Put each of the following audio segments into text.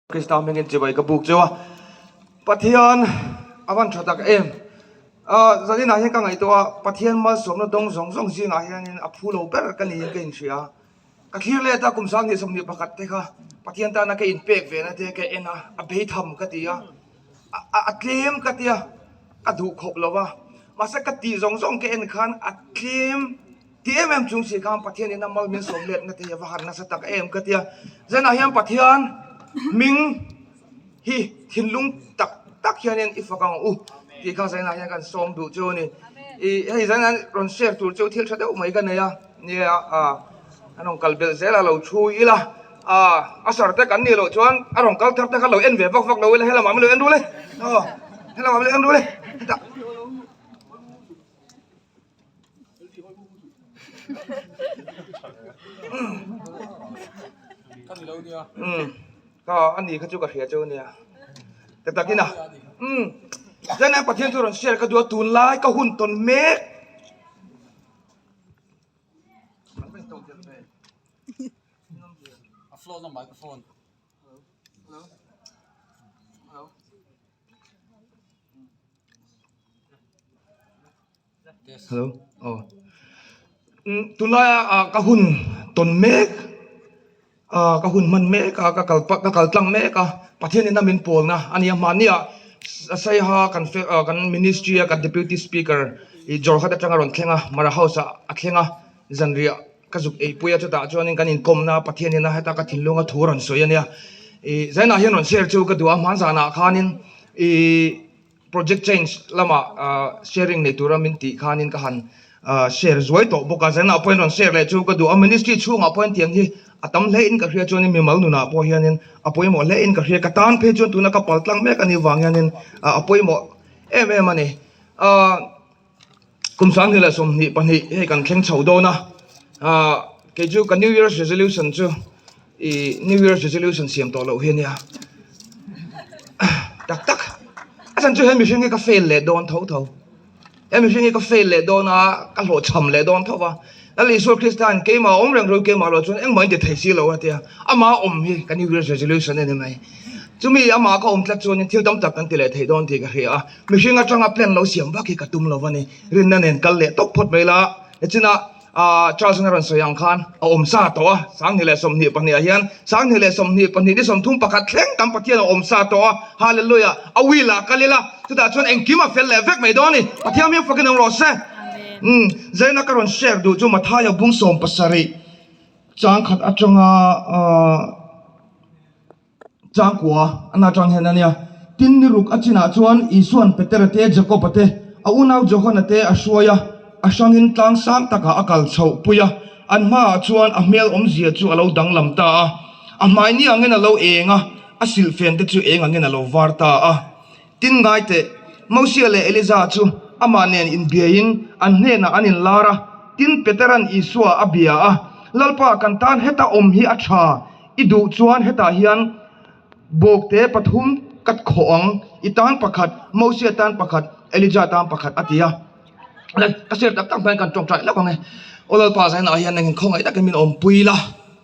Krista hmingin chibai ka buk cheu a, Pathian a van tha tak em. Ahh zaninah hian ka ngaihtuah a, Pathian malsawmna dawng zawng zawng zingah hianin a phu lo ber ka niin ka inhria a. Ka thlir let a, kum 2021 te kha Pathian tana ka inpek ve na te ka en a, a beitham ka ti a, a tlem ka ti a, ka duh khawp lo va. Mahse ka tih zawng zawng ka en khan a tlem. Ti em em chung si khan Pathian in a mal min sawm let na te hi a va han nasa tak em ka tia. Zanah hian Pathian hming hi thinlung tak tak hianin i fak ang u tih kha zanah hian kan sawm duh chu a ni. Ih hei zanah hian rawn share tur chu thil tha deuh mai ka nei a, nia ah an rawn kal belh zel a lo thu ila ah a sar te kan nih loh chuan a rawn kal thar te kha lo en ve vak vak lo ila helamah min lo en rul e aw helamah min lo en rul e hetah. Ka ani kha chu ka hria chu ania ka takin a umm chuan a Pathian chu rawn share ka duh a tunlai ka hun tawn mek Hello aw tunlaia ah ka hun tawn mek ah ka hun hman mek a ka kal ka kal tlang mek a Pathian in a min pawlna a ni a hmahniah Saiha kan kan ministry a kan deputy speaker ih Jorhat atanga rawn thleng a Mara house ah a thleng a zanriah ka zuk eipui a chutah chuanin kan inkawmna Pathian in a heta ka thinlunga thu a rawn sawi a nia ih zainah hian rawn share chu ka duh a hmanzanah khanin ih. Project change lamah sharing nei tura min tih khanin ka han share zuai tawh bawk a, zanah pawhin rawn share leh chu ka duh a, ministry chhungah pawhin tiang hi a tam hle in ka hria chuanin mimal nunah pawh hianin a pawimawh hle in ka hria, ka tan phei chuan tuna ka pal tlang mek anih vang hianin a pawimawh em em a ni. Kum 2022 hei kan thleng chho dawn a, ah kei chu ka new year's resolution chu ih new year's resolution siam tawh loh hi a nia tak tak a chhan chu he mihring hi ka fail leh dawn tho tho he mihring hi ka fail leh dawn a ka hlawhchham leh dawn tho va Lal Isua Krista in keimah a awm reng ru keimah lo chuan engmah in ti thei si lo a tia amah a awm hi ka new year's resolution a ni mai chumi amah ka awm tlat chuanin thil tam tak kan ti leh thei dawn tih ka hria a mihring atanga plan lo siam vak hi ka tum lo a ni rinna nen kal leh tawp phawt mai la nichinah ah Charles an a rawn sawi ang khan a awm sa tawh a 2022 ah hian 2022 ni 31 thleng kan Pathian a awm sa tawh a hallelujah a wheel ah kal ila chutah chuan engkim a fel leh vek mai dawn a ni Pathian hming fakin awm rawh se. Umm, Zaina ka rawn share duh chu Mathaia bung 17 chang khat atanga ahh changkua an atang hian a nia. Tin ni ruk a chinah chuan Isua'n Petera te, Jakoba te, a unau Johana te a hruai a, a hrangin tlang sang takah a kal chhoh pui a, an hmaah chuan a hmel awmzia chu a lo danglam ta a, a hmai ni angin a lo eng a, a silhfen te chu eng angin a lo var ta a. Tin ngai teh, Mosia leh Eliza chu amah nen inbiaiin an hnenah an inlar a. Tin, Petera'n Isua a bia a, Lalpa, kan tan heta awm hi a tha, i duh chuan hetah hian bawkte pathum ka khawh ang, i tan pakhat, Mosia tan pakhat, Elija tan pakhat, a ti a. Ka share tak tak hmain kan tawngtai lawk ang e. Aw Lalpa, zainah hian nangin khawngaih takin min awmpui la.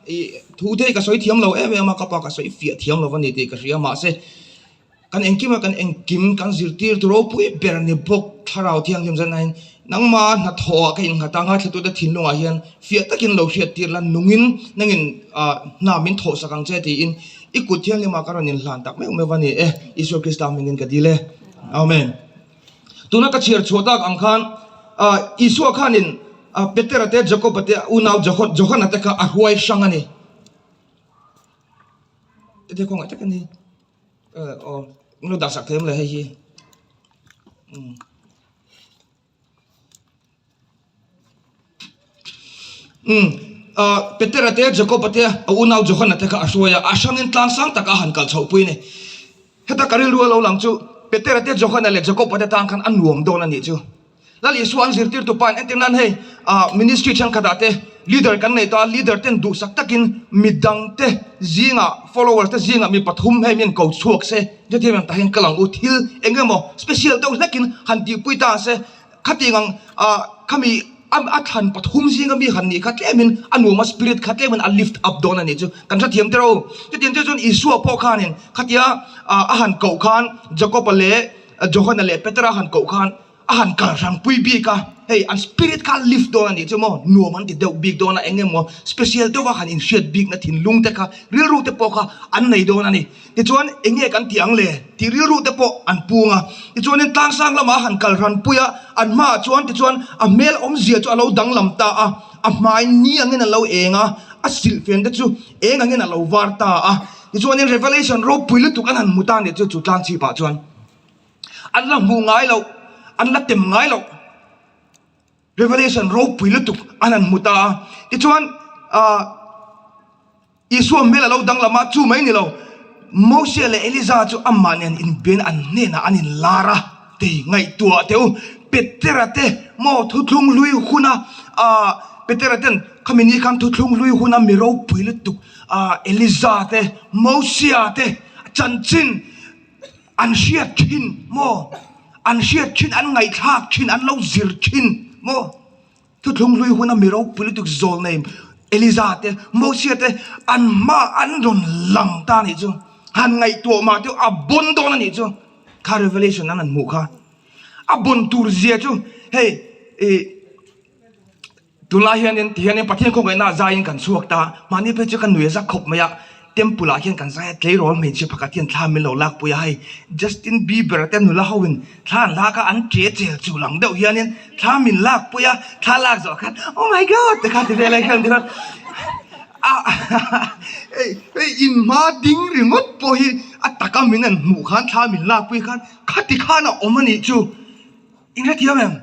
I thu te hi ka sawi thiam lo em em a, ka pa ka sawi fiah thiam lo a ni tih ka hria, mahse, Kan engkima kan engkim kan zirtirtu ropui ber ni bawk Thlarau Thianghlim zan aiin nangma hnathawhah ka innghat a, ngaithlatute thinlungah hian fiah takin lo hriattir la, nungin nangin hna min thawhsak ang che tiin i kut thianghlimah ka rawn inhlan tak meuh meuh a ni e, Isua Krista hmingin ka dil e. Amen. Tuna ka chhiar chhuah tak ang khan Isua khanin Petera te, Jakoba te, unau Johana te kha a hruai hrang a ni. Heti kawngah tak a ni. Aw min lo dah sak thei awm le hei hi umm umm ah Petera te Jacob-a te a unau Johana te kha a hruai a a hrangin tlang sang taka a han kal chhoh pui a ni heta ka rilru a lo lang chu Petera te Johana leh Jacob-a te tan khan a nuam dawn a nih chu. Lal Isua an zirtirtu pain entir nan hei ah ministry thenkhatah te leader kan nei ta leader ten duhsak takin midangte zingah followers te zingah mi pathum hei min ko chhuak se hetiang ang tahin kal ang u thil eng emaw special deuh hlekin han tihpui ta se khatiang ang ah khami. A a thlan pathum zinga mi han nih kha tlemin a nuam a spirit kha tlemin a lift up dawn a nih chu kan hrethiam tero. Chutiang chu chuan Isua pawh khanin khatia a han koh khan Jakob-a leh Johana leh Petera han koh khan a han kal hrang pui bik a, hei an spirit kha a lift dawn a nih chu maw, nuam an ti deuh bik dawn a, eng emaw special deuha han inhriat bikna thinlung te kha rilru te pawh kha an nei dawn a ni. Tichuan eng nge kan tih ang le tih rilru te pawh an pung a, tichuanin tlangsang lamah a han kal hran pui a, an hmaah chuan tichuan a hmel awmzia chu a lo danglam ta a, a hmai ni angin a lo eng a, a silhfen te chu eng angin a lo var ta a, tichuanin Revelation ropui lutuk an han hmu ta a nih chu chu tlang chhipah chuan. An la hmuh ngai loh, an la tem ngai loh Revelation ropui lutuk an han hmu ta a. Tichuan, ah, Isua hmel a lo danglam a, chu mai ni lo, Moses leh Eliza chu amah nen inbiain an hnenah an inlar a, tei ngaihtuah teh u, Petera te maw thuthlung hlui huna, ah, Petera ten khami ni khan thuthlung hlui huna mi ropui lutuk, ah, Eliza te, Mosia te chanchin, An hriat thin maw? An hriat thin, an ngaihthlak thin, an lo zir thin maw? Thuthlung hlui huna mi ropui lutuk zawl nei Eliza te, Mosia te an hma an rawn lang ta anih chu. Han ngaihtuah mah te a bawn dawn anih chu. Kha revelation an han hmuh kha. A bawn tur zia chu hei ih. Tunlai hianin ti hianin Pathian khawngaihna ah zaiin kan chhuak ta, mahni phei chu ka nui a zak khawp mai a, temple ah hian kan zai a, tleirawl hmeichhia pakhat hian thla min lo lakpui a, hei Justin Bieber te nula ho in thla an lak a, an che chel chu lang deuh hianin thla min lakpui a, thla lak zawh khan oh my god te kha ti vel a hian ti khan a hei hei in hma ding ringawt pawh hi a taka min an hmuh khan thla min lakpui khan khati khan a awm a nih chu. Inhrethiam em?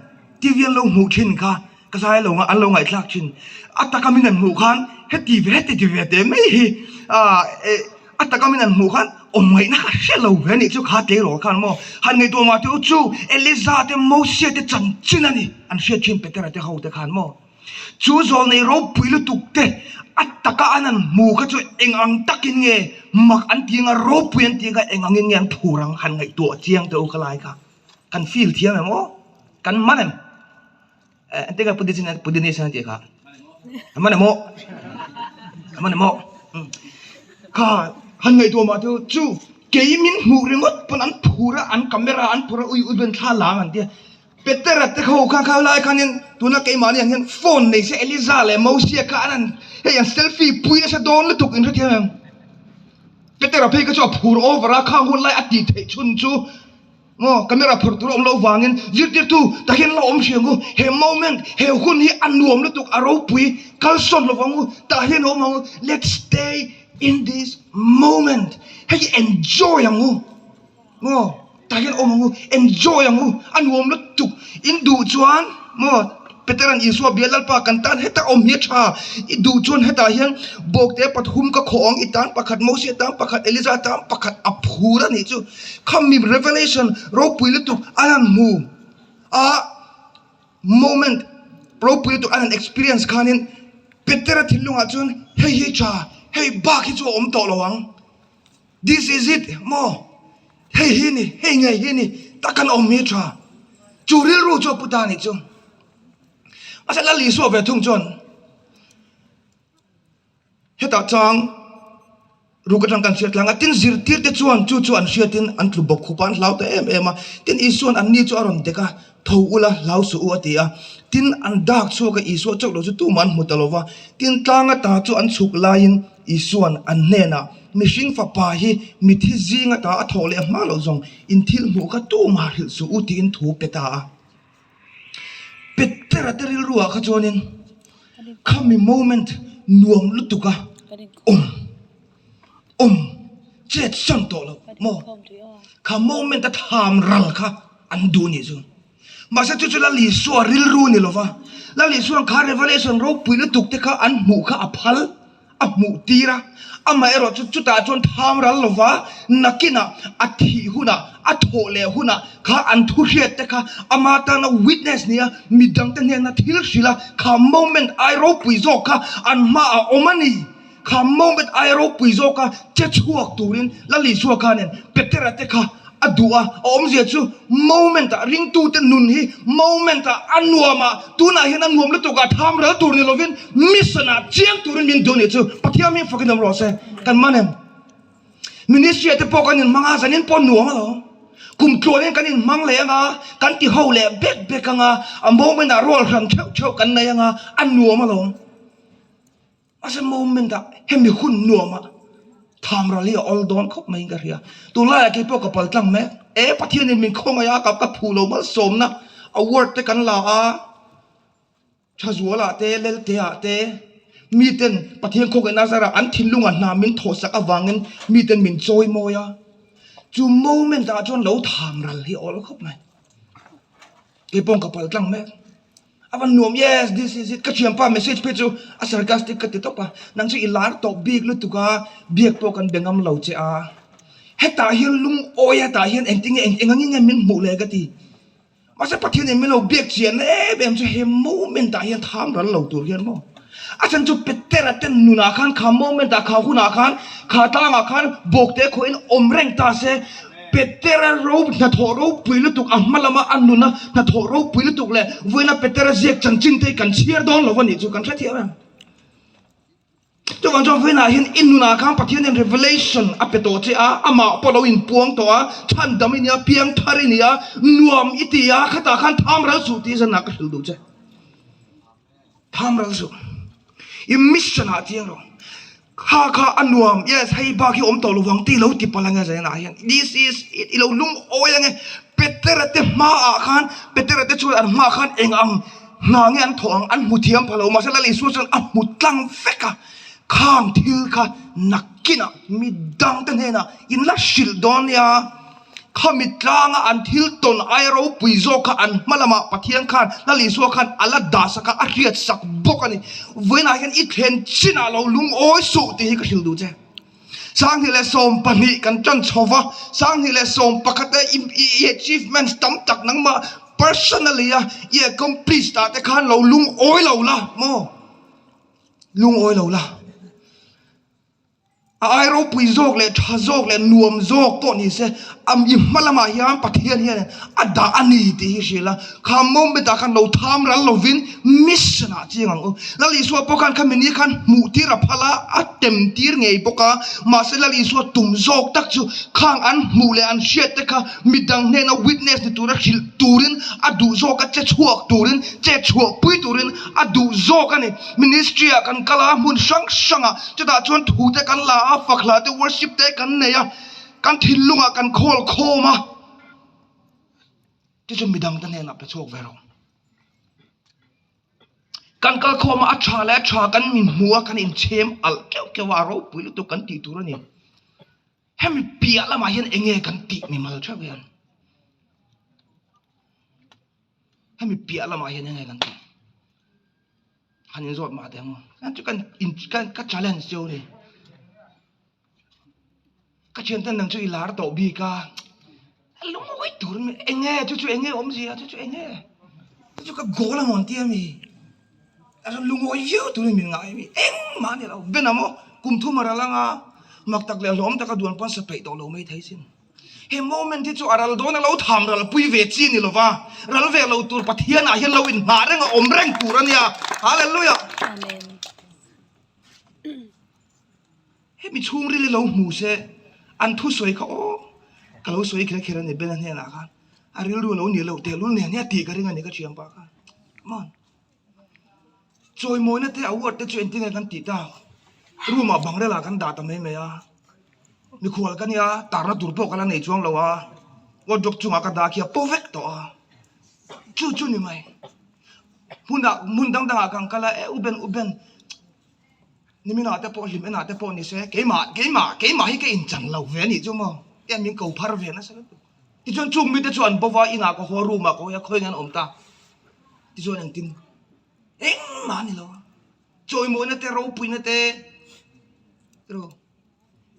TV an lo hmuh thin kha ka zai lo an lo ngaihthlak thin. A taka min an hmuh khan heti ve heti ti ve teh mai hi ah eh a taka min an hmuh khan awm ngaihna kha hre lo ve anih chu kha tleirawl khan maw han ngaihtuah mah teh u chu Eliza te Mosia te chanchin a ni an hriat thin Petera te ho te khan maw chu zawlnei ropui lutuk te a taka an han hmu kha chu eng ang takin nge mak an ti anga ropui an ti anga eng angin nge an phur ang han ngaihtuah chiang teh u kha lai kha. Kan feel thiam em aw? Kan man em? Eh, ente ka pudi chin pudi ni san ti kha. Man em aw? Man em aw? Kha han ngai tu ma tu chu kei min hmu ringawt pawn an phur a an camera an phur a ui ui ben thla lang an tia. Petera te kho kha kha lai khanin tuna keimahni ang hian phone nei se Eliza leh Mosia kha an han hei an selfie pui nasa dawn lutuk in hrethiam em? Petera phei kha chu a phur over a khang hun lai a tih theih chhun chu Maw, camera phawrh tur a awm loh vangin zirtirtu tah hian la awm hri ang u, he moment, he hun hi a nuam lutuk, a ropui, kalsawn lo vang u, tah hian a awm ang u, let's stay in this moment, hei hi enjoy ang u, maw, tah hian awm ang u, enjoy ang u, a nuam lutuk, in duh chuan maw. Petera'n Isua bia, Lalpa, kan tan heta awm hi a tha. I duh chuan hetah hian bawkte pathum ka khawh ang, i tan pakhat, Mosia tan pakhat, Eliza tan pakhat a phur a nih chu. Khami revelation ropui lutuk an han hmu a, moment ropui lutuk an han experience khanin Petera thinlungah chuan hei hi tha, hei bak hi chu a awm tawh lo ang. This is it maw? Hei hi ni, hei ngei hi ni, tak kan awm hi tha. Chu rilru chu a pu ta a nih chu. Mahse Lal Isua ve thung chuan hetah chang ruk atang kan hriat tlang a, tin zirtir te chuan chu chu an hriatin an tlu bawk khup a, an hlau ta em em a. Tin Isua'n anni chu a rawn dek a, tho ula hlau suh u a ti a. Tin an dak chhuak a, Isua chauh lo chu tumah an hmu ta lo va. Tin tlang ata chu an chhuk laiin Isua'n an hnenah, Mihring fapa hi mithi zing ata a thawh leh hma loh zawng in thil hmuh kha tumah hrilh suh u tiin thu pe ta a. Petera te rilruah kha chuanin khami moment nuam lutuk a awm awm chet sawn tawh loh maw? Kha moment a tham ral kha an duh nih chu. Mahse chu chu Lal Isua rilru ni lova, Lal Isua'n kha revelation ropui lutuk te kha an hmuh kha a phal, a hmuh tir a, amaherawh chu chutah chuan tham ral lova nakinah a thih hunah, a thawh leh hunah kha an thu hriat te kha ama tana witness nia midangte hnena thil hrilh a, kha moment ai ropui zawk kha an hmaah a awm a ni. Kha moment ai ropui zawka che chhuak turin Lal Isua khanin Petera te kha. A duh a, a awmzia chu moment ah ringtute nun hi moment ah a nuam a, tunah hian a nuam lutuk a, tham ral tur ni lovin mission ah chiang turin min duh a nih chu Pathian hming fakin awm rawh se. Kan man em? Ministry ah te pawh kan inhmang a, zanin pawh nuam alawm. Kum tluanin kan inhmang leh anga, kan ti ho leh bek bek anga, a moment ah rual hran theuh theuh kan nei anga, a nuam alawm. Mahse moment ah hemi hun nuam ah tham ral hi a awl dawn khawp mai in ka hria. Tunlai ah keipawh ka pal tlang mek. E Pathian in min khawngaih a, ka ka phu lo malsawmna award te kan la a, Thazual ah te, Lelte ah te miten Pathian khawngaihna zarah an thinlung ah hna min thawhsak avangin miten min chawi mawi a. Chu moment ah chuan lo tham ral hi a awl khawp mai. Keipawh ka pal tlang mek. A va nuam yes this is it ka thianpa message phei chu a sarcastic ka ti tawp a nang chu i lar tawh bik lutuk a biak pawh kan be ngam lo che a hetah hian lungawi hetah hian engtin nge eng angin nge min hmuh leh ka ti mahse Pathian in min lo biak chian em em chu he moment ah hian tham ral lo tur hian maw a chhan chu Petera te nunah khan kha moment ah kha hunah khan kha tlangah khan bawkte khawhin awm reng ta se Petera ro hnathawh ropui lutuk a hma lama a nuna hnathawh ropui lutuk leh vawiina Petera ziak chanchin te hi kan chhiar dawn lo a nih chu kan hrethiam em? Chuvang chuan vawiinah hian i nunah khan Pathianin revelation a pe tawh che a, amah pawh lo inpuang tawh a, chhandam i nia, piangthar i nia, nuam i ti a, khatah khan tham ral suh tih zanah ka hrilh duh che. Tham ral suh. I mission ah chiang rawh. Kha kha a nuam, yes, hei bak hi awm tawh lo vang tih i lo ti palh ange Zaina hian. This is it, i lo lungawi ange. Petera te hmaah khan, Petera te chuan an hmaah khan eng ang hna nge an thawh ang an hmu thiam pha lo. Mahse Lal Isua chuan a hmu tlang vek a. Khang thil kha nakinah midangte hnenah in la hrilh dawn nia. Khami tlanga an thil tawn aia ropui zawk kha an hma lamah Pathian khan Lal Isua khan a la dahsak a, a hriatsak bawk a ni. Vawiinah hian i thlen chinah lo lungawi suh tih hi ka hrilh duh che. 2012 kan tan chho va, 2011 e i achievements tam tak nangmah personally a i accomplished ah te khan lo lungawi lo la maw? Lungawi lo la. A ai ropui zawk leh tha zawk leh nuam zawk pawh ni se, a mi hma lamah hian Pathian hian a dah a ni tih hi hrilh a, kha moment ah khan lo tham ral lovin mission ah chiang ang u. Lal Isua pawh khan khami ni khan hmuh tir a phal a, a tem tir ngei bawk a, mahse Lal Isua tum zawk tak chu khang an hmuh leh an hriat te kha midang hnena witness ni tura hrilh turin a duh zawk a, che chhuak turin, che chhuah pui turin a duh zawk a ni. Ministry ah kan kal a, hmun hrang hrang ah chutah chuan thu te kan la a, fakhla te worship te kan nei a, kan thinlung ah kan khawl khawm a, chu chu midang te hnenah pe chhuak ve rawh. Kan kal khawm a, a tha leh a tha kan inhmu a, kan inchhem alh keuh keuh a, a ropui lutuk kan tih tur a ni. Hemi piah lamah hian eng nge kan tih mimal theuh hian? Hemi piah lamah hian eng nge kan tih? Han inzawt mah teh ang aw. Kan chu kan in kan ka challenge cheu a ni. Ka thianten nang chu i lar tawh bik a, a lungawi tur a ni. Eng nge chu chu eng nge awmzia chu chu eng nge? Chu chu ka goal a mawn tia mi? A lungawi viau tur in min ngai a mi? Engmah a ni lo. Ben a maw kum thum a ral anga mak tak leh hlawm taka duan pawn sa peih tawh lo mai thei sin. He moment hi chu a ral dawn a lo tham ral pui ve chi ni lova, ral ve lo tur Pathian ah hian lo inhnah reng a awm reng tur a nia. Hallelujah! Amen. Hemi chhungril hi lo hmu se an thusawi kha aw ka lo sawi kher kher a ni Bena hnenah khan a rilru a lo nih loh tehlul nen hian tih ka ring a ni ka thiam pah khan. Come on. Chawimawina te award te chu engtin nge kan tih tak? Room ah bangrel ah kan dah ta mai mai a, mikhual ka nia tarna tur pawh ka la nei chuang lo a, wardrobe chungah ka dah khi a paw vek tawh a, chu chu ni mai. Hmunah hmun dang dangah kan kal a, e u Ben u Ben niminah te pawh hlim enah te pawh ni se keimah keimah keimah hi ka inchan lo ve a nih chu maw tian min ko phar ve nasa lutuk. Tichuan chung mite chu an bova inah ka haw a room ah ka hawi a khawiin an awm ta. Tichuan engtin engmah a ni lo a, chawimawina te ropuina te ro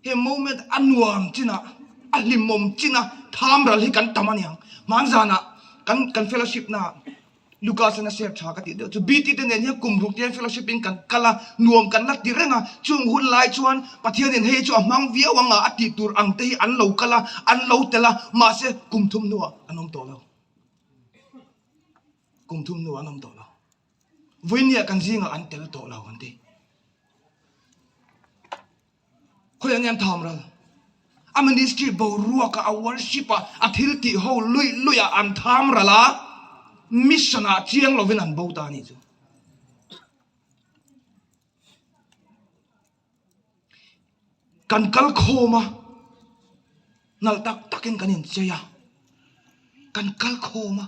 he moment a nuam chin ah a hlimawm chin a tham ral hi kan tam a niang. Hmanzanah kan kan fellowship na ah. Lucas-a'n a share tha ka tih deuh chu BT te nen hian kum ruk te hian fellowship in kan kal a, nuam kan la ti reng a, chung hun lai chuan Pathianin hei chu a hmang viau ang a, a tih tur ang te hi an lo kal a, an lo tel a, mahse kum thum hnuah an awm tawh lo. Kum thum hnuah an awm tawh lo. Vawinia kan zingah an tel tawh lo an ti. Khawiah nge an tham ral? A ministry boruaka a worship a, a thil tih ho luih luih ah an tham ral a, mission ah chiang lovin an bo ta a nih chu. Kan kal khawm a, nalh tak takin kan inchei a, kan kal khawm a.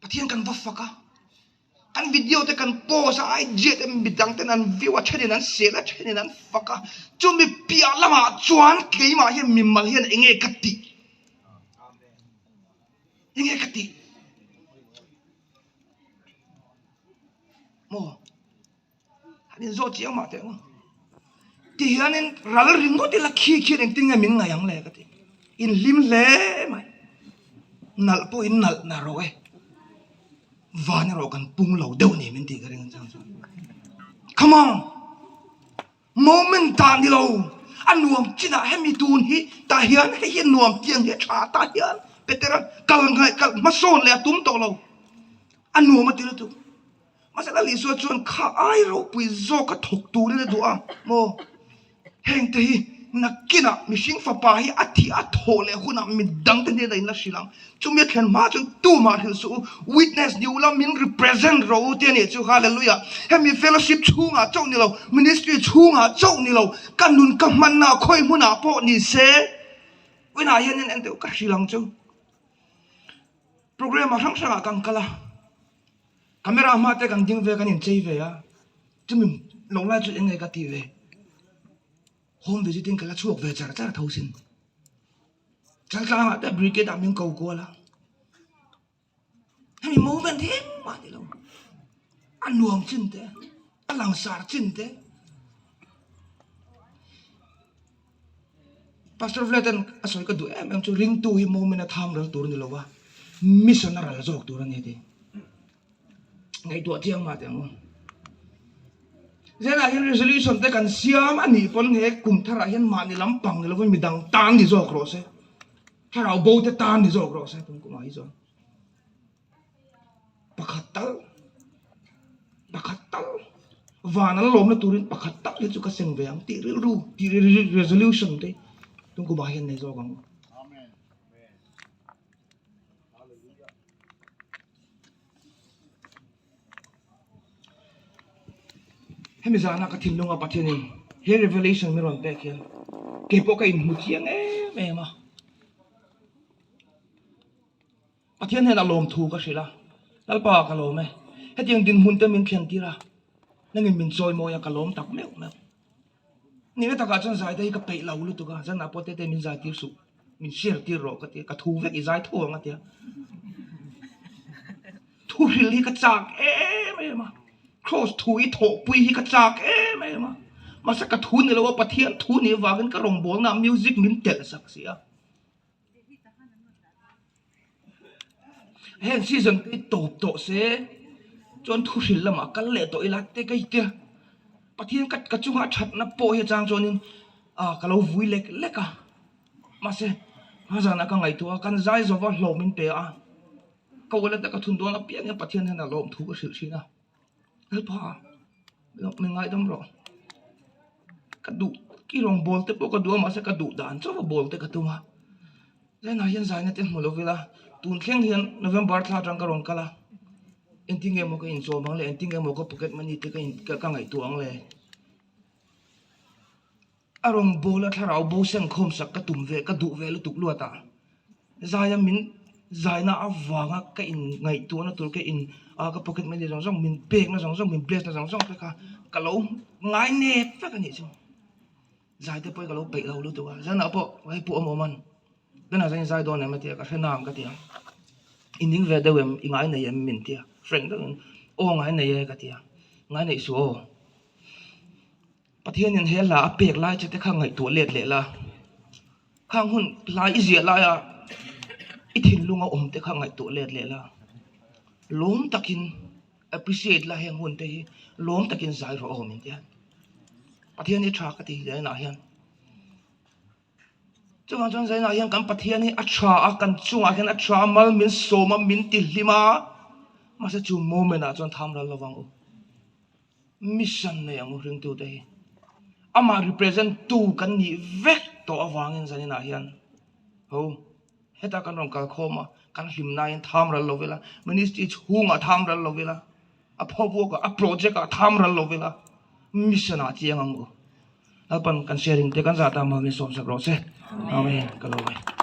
Pathian kan va fak a, kan video te kan post a, IG te midang ten an view a, thenin an sel a, thenin an fak a, chumi piah lamah chuan keimah hian mimal hian eng nge ka tih? Eng nge ka tih? Maw? Han inzawh chiang mah teh ang. Ti hianin ral ringawt ila khi khian engtin nge min ngaih ang le ka ti. In hlim hle mai. Nalh pawh in nalh na rawh e. Van erawh kan pung lo deuh ni min tih ka ring chang chuan. Come on! Moment ah ni lo. A nuam chinah hemi tun hi tah hian hei hi a nuam tiang hi a tha tah hian Petera kal ngaih kal hmasawn leh a tum tawh lo. A nuam a ti lutuk. Mahse Lal Isua chuan kha ai ropui zawka thawk turin a duh a, maw? Heng te hi nakinah mihring fapa hi a thih a thawh leh hunah midang te hnenah in la hrilh ang. Chumi a thlen hma chuan tumah hrilh suh u, witness ni ula min represent rawh u ti a nih chu. Hallelujah! Hemi fellowship chhungah chauh ni lo, ministry chhungah chauh ni lo, ka nun ka hmanna khawi hmunah pawh ni se, inah hian en deuh ka hrilh ang chu. Programme ah hrang hrangah kan kal a. Camera hma te kan ding ve kan inchei ve a, chumi lo lai chu eng nge ka tih ve, home visiting ka la chhuak ve char char tho sin. Chaltlangah te brigade ah min ko kual a, hemi moment hi engmah ni lo, a nuam chin te, a langsar chin te. Pastor Vlad-a'n a sawi ka duh em em chu ringtu hi moment a tham ral tur a ni lo va, mission a ral zawk tur a ni tih ngaihtuah chiang mah teh ang u. Zelah hian resolution te kan siam a nih pawn he kum tharah hian mahni lampang ni lovin midang tan ni zawk rawh se, thlarau bo te tan ni zawk rawh se tum kumah hi chuan. Pakhat tal, pakhat tal, van an lawmna turin pakhat tal hi chu ka seng ve ang tih rilru, tih resolution te tung kumah hian nei zawk ang u. Hemi zana ka thinlunga Pathianin he revelation min rawn pek hian keipawh ka inhmu chiang em em a. Pathian hnenah lawmthu ka hrilh a, Lalpa ka lawm e, hetiang dinhmun te min thlen tir a, nangin min chawi mawi a, ka lawm tak meuh meuh. Nihna takah chuan zai te hi ka peih lo lutuk a, zanah pawh tete min zai tir suh, min share tir rawh ka ti a, ka thu vek i zai tho ang a ti a. Thu hrilh hi ka chak em em a, Kraws thu i thawhpui hi ka chak em em a, mahse ka thu ni lo a, Pathian thu nih vangin ka rawngbawlnaah music min telh sak si a. Heng season te hi tawp tawh se chuan thu hrilh lamah kal leh tawh ila te ka tia Pathian ka ka chunga thatna pawh hi achang chuanin ah ka lo vui lek lek a mahse hma zanah ka ngaihtuah a kan zai zova hlawm min pe a ka wallet a ka thun dawn apiang hian Pathian hian a lawm thu ka hrilh thin a. Lalpa min ngaidam rawh ka duh ki rawn bawl te pawh ka duh a mahse ka duh dan chauh a bawl te ka tum a zainah hian zaina te hmu lo ila tun thleng hian November thla atang ka rawn kal a engtin nge maw ka inchawm ang le engtin nge maw ka pocket money te ka in ka ngaihtuah ang le. A rawn bawl a thlarau bo seng khawm sak ka tum ve ka duh ve lutuk luat a, zaia min zaina avanga ka in ngaihtuahna tur ka in a ka pocket money zawng zawng min pekna zawng zawng min bless na zawng zawng te kha ka lo ngai nep vek a nih chu zai te pawh hi ka lo peih lo lutuk a zanah pawh hei pu awm awm an tunah chuan i zai dawn em a ti a ka hre nang ka ti a i ning ve deuh em i ngai nei em min ti a frank deuhin aw ngai nei e ka ti a ngai neih suh aw. Pathianin he hla a pek lai che te kha ngaihtuah let leh la, khang hun hla i ziah laia i thinlunga awm te kha ngaihtuah let leh la. Lawm takin appreciate la heng hun te hi lawm takin zai rawh aw min ti a. Pathian hi tha ka ti hle inah hian. Chuvang chuan zainah hian kan Pathian hi a tha a, kan chungah hian a tha a, mal min sawm a, min ti hlim a, mahse chu moment ah chuan tham ral lovang u. Mission nei ang u ringtute hi. Amah represent tu kan nih vek tawh avangin zaninah hian ho heta kan rawn kal khawm a, kan hlimnain tham ral lo ila, ministry chhungah tham ral lo ila, a phawvuakah, a project ah tham ral lo ila, mission ah chiang ang u. Lalpan kan sharing te kan zah ta maw min sawmsak rawh se. Amen. Ka lo e.